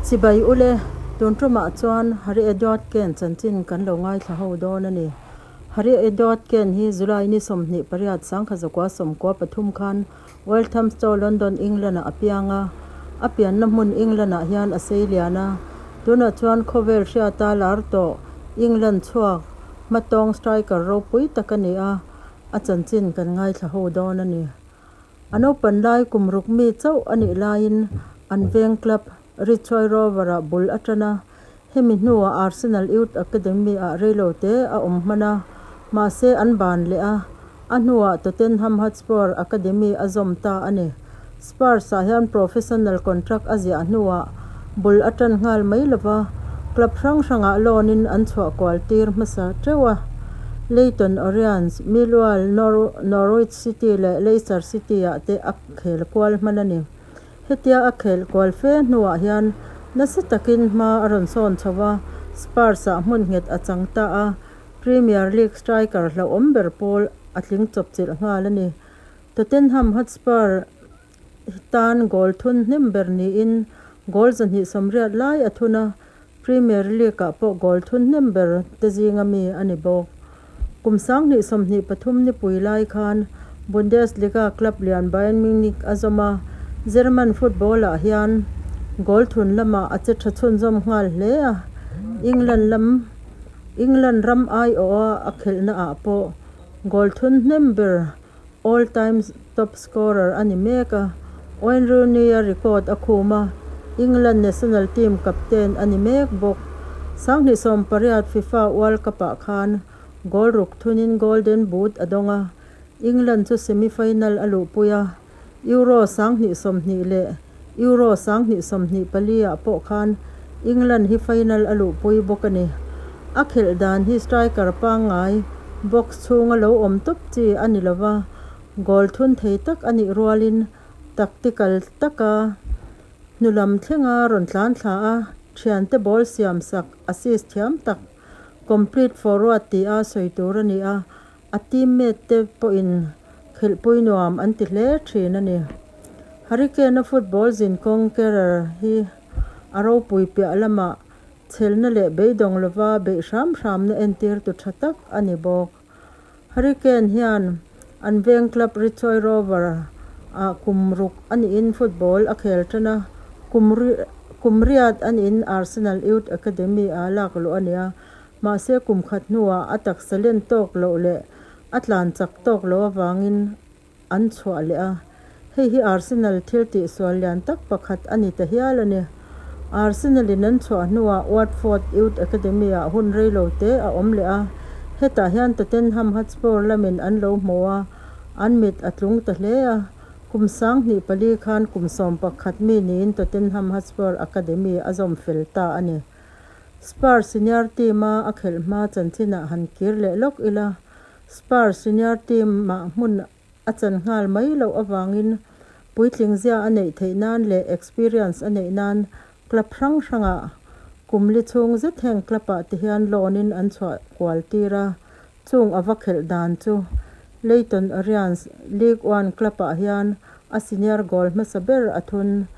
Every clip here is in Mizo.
Chibai ule, tun tumah chuan Harry Edward Kane chanchin kan lo ngaithla ho dawn a ni. Harry Edward Kane hi July ni 28 1993 khan Walthamstow, London, England-ah a piang a. A pianna hmun England-ah hian a sei lian a. Tunah chuan khawvel hriata lar tawh England chhuak hmatawng striker ropui tak a ni a, a chanchin kan ngaithla ho dawn a ni. A naupan lai kum ruk mi chauh a nih laiin an veng club Ritchoi Rover-ah bul a tan a, hemi hnuah Arsenal Youth Academy-ah reilote a awm hman a, mahse an ban leh a, a hnuah Tottenham Hotspur Academy a zawm ta a ni. Spurs-ah hian professional contract a ziah hnuah bul a tan nghal mai lova, club hrang hrangah loan-in an chhuah kual tir hmasa teuh a. Leyton Orient, Millwall, Norwich City leh Leicester City-ah te a khel kual hman a ni. Hetia a khelh kual fe hnuah hian nasa takin hma a rawn sawn chho a, Spurs-ah hmun nghet a chang ta a, Premier League striker hlauhawm ber pawl a tling chawpchilh nghal a ni. Tottenham Hotspur tan goal thun hnem ber niin goal 280 lai a thun a, Premier League-ah pawh goal thun hnem ber te zinga mi a ni bawk. Kum 2023 nipui lai khan Bundesliga club lian Bayern Munich a zawm a, German football-ah hian goal thun lamah a che tha chhunzawm nghal hle a, England lam England ram aiawha a khelhnaah pawh goal thun hnem ber all-time top scorer a ni mek a, Wayne Rooney-a record a khum a, England national team captain a ni mek bawk. 2018 FIFA World Cup-ah khan goal ruk thunin Golden Boot a dawng a, England chu semi-final a luhpui a, Euro 2020 leh Euro 2024-ah pawh khan England hi final a luhpui bawk a ni. A khelh dan hi striker pangngai, box chhunga lo awm tawp chi a ni lova, goal thun thei tak a nih rualin tactical taka hnulam thlenga rawn tlan thla a, thiante ball siam sak, assist thiam tak, complete forward tia sawi tur a ni a. A teammate te pawhin khelhpui nuam an ti hle thin a ni. Hurricane-a football zinkawng career hi a ropui piah lamah chhelna leh beidawng lova beih hram hramna entirtu tha tak a ni bawk. Hurricane hian an veng club Ritchoi Rover ah kum ruk a nihin football a khel tan a, kum kum riat a nihin Arsenal Youth Academy ah lak luh a ni a. Mahse kum khat hnuah a taksa len tawk loh leh a tlan chak tawk loh avangin an chhuah leh a, hei hi Arsenal thil tihsual lian tak pakhat a ni ta hial a ni. Arsenal in an chhuah hnuah Watford Youth Academy ah hun reilo te a awm leh a, hetah hian Tottenham Hotspur lamin an lo hmu a, an mit a tlung ta hle a, kum 2004 khan kum 11 mi niin Tottenham Hotspur Academy a zawm fel ta a ni. Spurs senior team-a a khelh hma chanchinah han kir leh lawk ila, Spurs senior team-ah hmun a chan nghal mai loh avangin puitling zia a neih theih nan leh experience a neih nan club hrang hrangah kum li chhung zet heng club-ah te hian loan-in an chhuah kual tir a, chung a va khelh dan chu Leyton Orient League One club-ah hian a senior goal hmasa ber a thun.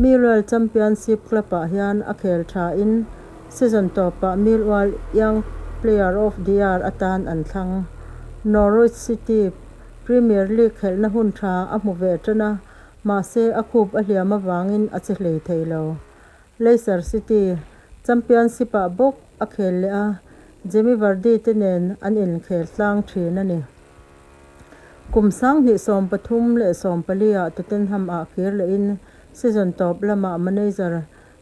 Millwall Championship club-ah hian a khel thain season tawpah Millwall Young Player of the Year atan an thlang. Norwich City Premier League khelhna hun tha a hmu ve tan a, mahse a khup a hliam avangin a che hlei thei lo. Leicester City Championship-ah bawk a khel leh a, Jamie Vardy te nen an inkhel tlang thin a ni. Kum 2013 leh 14 ah Tottenham ah kir lehin season tawp lamah manager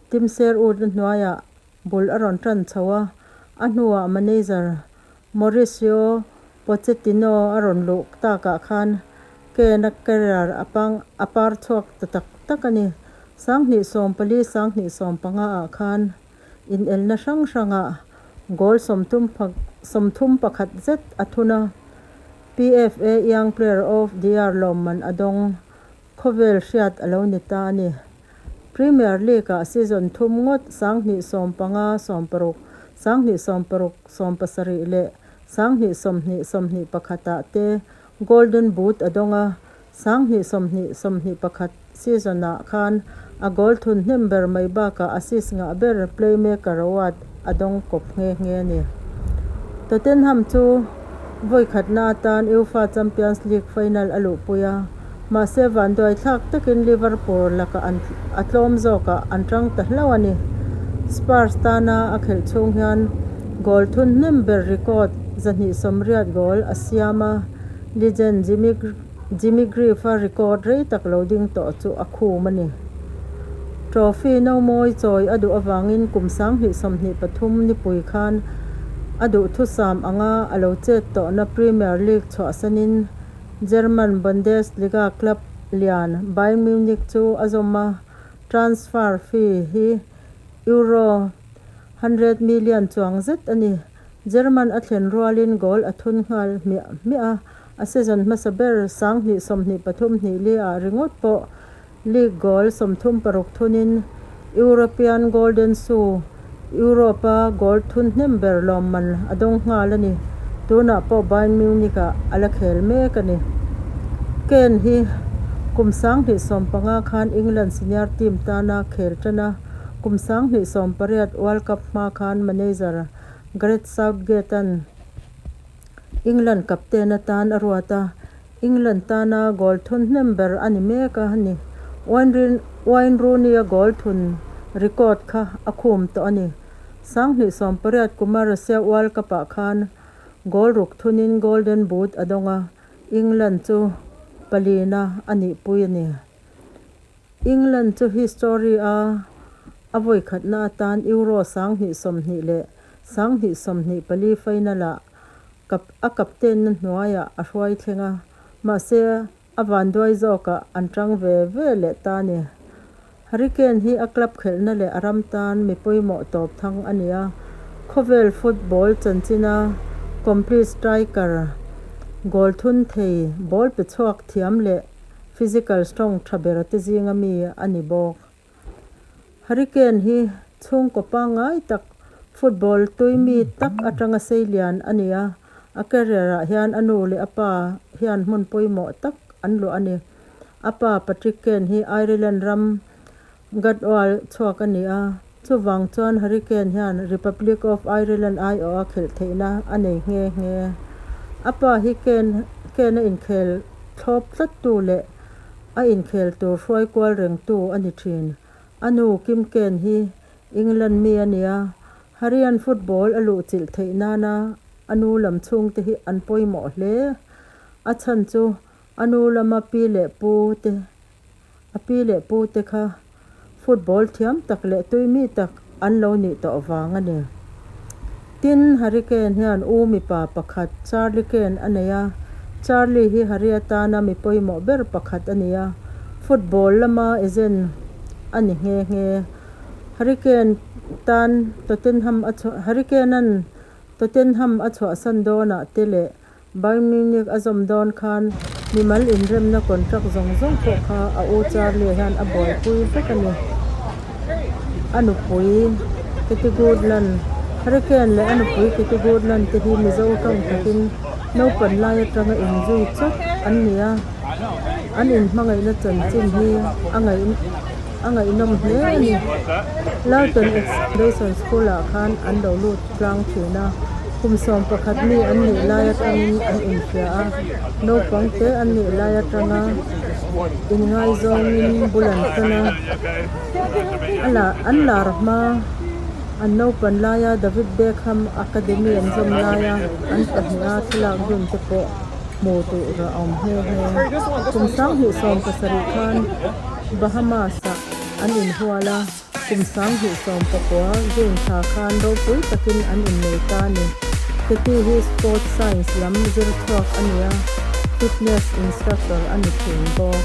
Tim Sherwood hnuaiah bul a rawn tan chho a, a hnuah manager Mauricio Pochettino a rawn luh takah khan Kane-a career a pang a par chhuak ta tak tak a ni. 2014 2015 ah khan inelna hrang hrangah goal 31 zet a thun a, PFA Young Player of the Year lawmman a dawng khawvel hriat a lo ni ta a ni. Premier League-ah season thum ngawt 2015 16, 2016 17 leh 2020 21 ah te Golden Boot a dawng a, 2020 21 season-ah khan A goal thun hnem ber mai bakah assist ngah ber playmaker award a dawng kawp nghe nghe a ni. Tottenham chu vawi khatna atan UEFA Champions League final a luhpui a, mahse vanduai thlak takin Liverpool lakah an a tlawm zawkah an tang ta hlauh a ni. Spurs tana a khelh chhung hian goal thun hnem ber record 280 goal a siam a, legend Jimmy Jimmy Greaves-a record rei tak lo ding tawh chu a khum a ni. Trophy no mawi chawi a duh avangin kum 2023 nipui khan a duhthusam anga a lo chet tawhna Premier League chhuahsanin German Bundesliga club lian Bayern Munich chu a zawm a, transfer fee hi Euro 100 million chuang zet a ni. German a thlen rualin goal a thun nghal hmiah hmiah a, a season hmasa ber 2023 hnih li ah ringawt pawh league goal 36 thunin European Golden Shoe, Europe-a goal thun hnem ber lawmman a dawng nghal a ni. Tunah pawh Bayern Munich ah a la khel mek a ni. Kane hi kum 2015 khan England senior team tana khel tan a, kum 2018 World Cup hma khan manager Gareth Southgate-a'n England captain atan a ruat a, England tana goal thun hnem ber a ni mek a ni. Wayne Rooney-a goal thun record kha a khum tawh a ni. 2018 kuma Russia World Cup-ah khan goal ruk thunin Golden Boot a dawng a, England chu palina a nihpui a ni. England chu history a a vawi khatna atan Euro 2020 leh 2024 final-ah a captain-na hnuaiah a hruai thleng a, mahse a vanduai zawkah an tang ve ve leh ta a ni. Harry Kane hi a club khelhna leh a ram tan mi pawimawh tawp thang a ni a, khawvel football chanchina complete striker, goal thun thei, ball pe chhuak thiam leh physical strong tha ber te zinga mi a ni bawk. Harry Kane hi chhungkaw pangngai tak, football tui mi tak atanga sei lian a ni a, a career ah hian a nu leh a pa hian hmun pawimawh tak an luah a ni. A pa Patrick Kane hi Ireland ram Gatwal chhuak a ni a, chuvang chuan Harry Kane hian Republic of Ireland aiawha khelh theihna a nei nghe nghe. A pa hi Kane Kane a inkhel thlawp tlattu leh a inkhel tur hruai kual rengtu a ni thin. A nu Kim Kane hi England mi a ni a, Harry-a'n football a luhchilh theih nana a nu lam chhungte hi an pawimawh hle. A chhan chu a nu lama pi leh pu te A pi leh pu te kha football thiam tak leh tui mi tak an lo nih tawh vang a ni. Tin, Harry Kane hian u mipa pakhat Charlie Kane a nei a, Charlie hi Harry atana mi pawimawh ber pakhat a ni a, football lama agent a ni nghe nghe. Harry Kane tan Tottenham a chhuah Harry Kane-a'n Tottenham a chhuahsan dawnah te leh Bayern Munich a zawm dawn khan mimal inremna contract zawng zawng pawh kha a u Charlie hian a buaipui vek a ni. A nupui Katie Goodland, Harry Kane leh a nupui Katie Goodland te hi Mizo tawng takin naupan lai atanga inzui chawt an ni a, an inhmangaihna chanchin hi a ngaih a ngaihnawm hle a ni. Larton Foundation School ah khan an lo lut tlang thin a, kum 11 mi an nih lai atangin an inhria a, naupang te an nih lai atanga inngaizawngin bul an tan a, a la an lar hma an naupan laia David Beckham Academy an zawm laia an pahniha thlalak dun te pawh hmu tur a awm nghe nghe. Kum 2017 khan Bahamas-ah an inhual a, kum 2019 June thla khan ropui takin an innei ta a ni. Katie hi Sports Science lam zir chhuak a ni a, fitness instructor a ni thin bawk.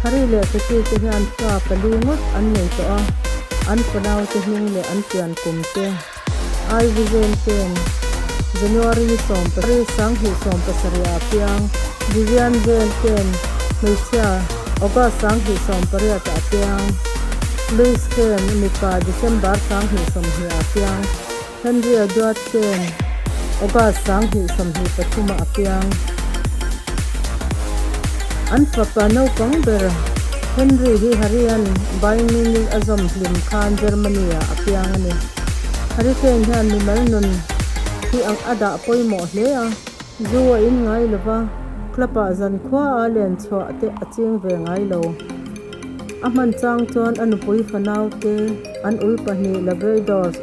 Harry leh Katie te hian fa pali ngawt an nei tawh a, an fanaute hming leh an pian kum te Ivy Jane ten January ni 27 ah piang, Vivian Jane ten hmeichhia August 2018 ah piang, Louis Kane mipa December 2020 ah piang, Henry Edward Kane August 2023 ah piang. An fapa naupang ber. Henry hi Harry-a'n Bayern Munich a zawm hlim khan Germany-ah a piang a ni. Harry Kane hian mimal nun hi a dah pawimawh hle a, zu a in ngai lo va, club-ah zankhua a len chhuah te a ching ve ngai lo. A hman chang chuan a nupui fanau te, an ui pahnih Labradors,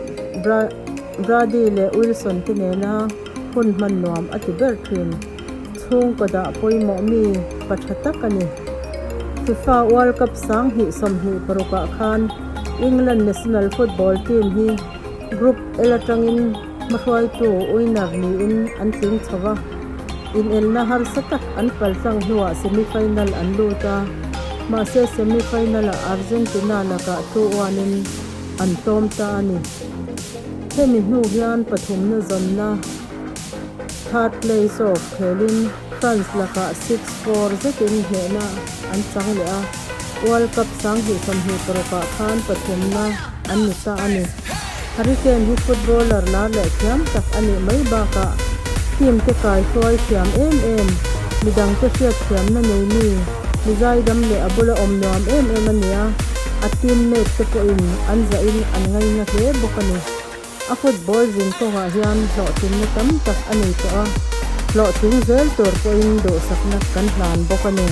Brady leh Wilson te nena hun hman nuam a ti ber thin. Chhungkaw dah pawimawh mi pa tha tak a ni. FIFA World Cup 2026 ah khan England national football team hi Group L atangin hmahruaitu winner niin an tling chho a. Inelna harsa tak an paltlang hnuah semi-final an lut a, mahse semi-final ah Argentina lakah 2-1 in an tlawm ta a ni. Hemi hnu hian pathumna zawnna. Third place off khelin France lakah 6-4 zetin hnehna an chang leh a, World Cup 2026 ah khan pathumna an ni ta a ni. Harry Kane hi footballer lar leh thiam tak a nih mai bakah team te kai hruai thiam em em, midangte hriat thiamna nei mi, mi zaidam leh a bula awm nuam em em a ni a, a teammate te pawhin an zahin an ngaina hle bawk a ni. A football zin kawngah hian hlawhtlinna tam tak a nei tawh a, hlawhtling zel tur pawhin duhsakna kan hlan bawk a ni.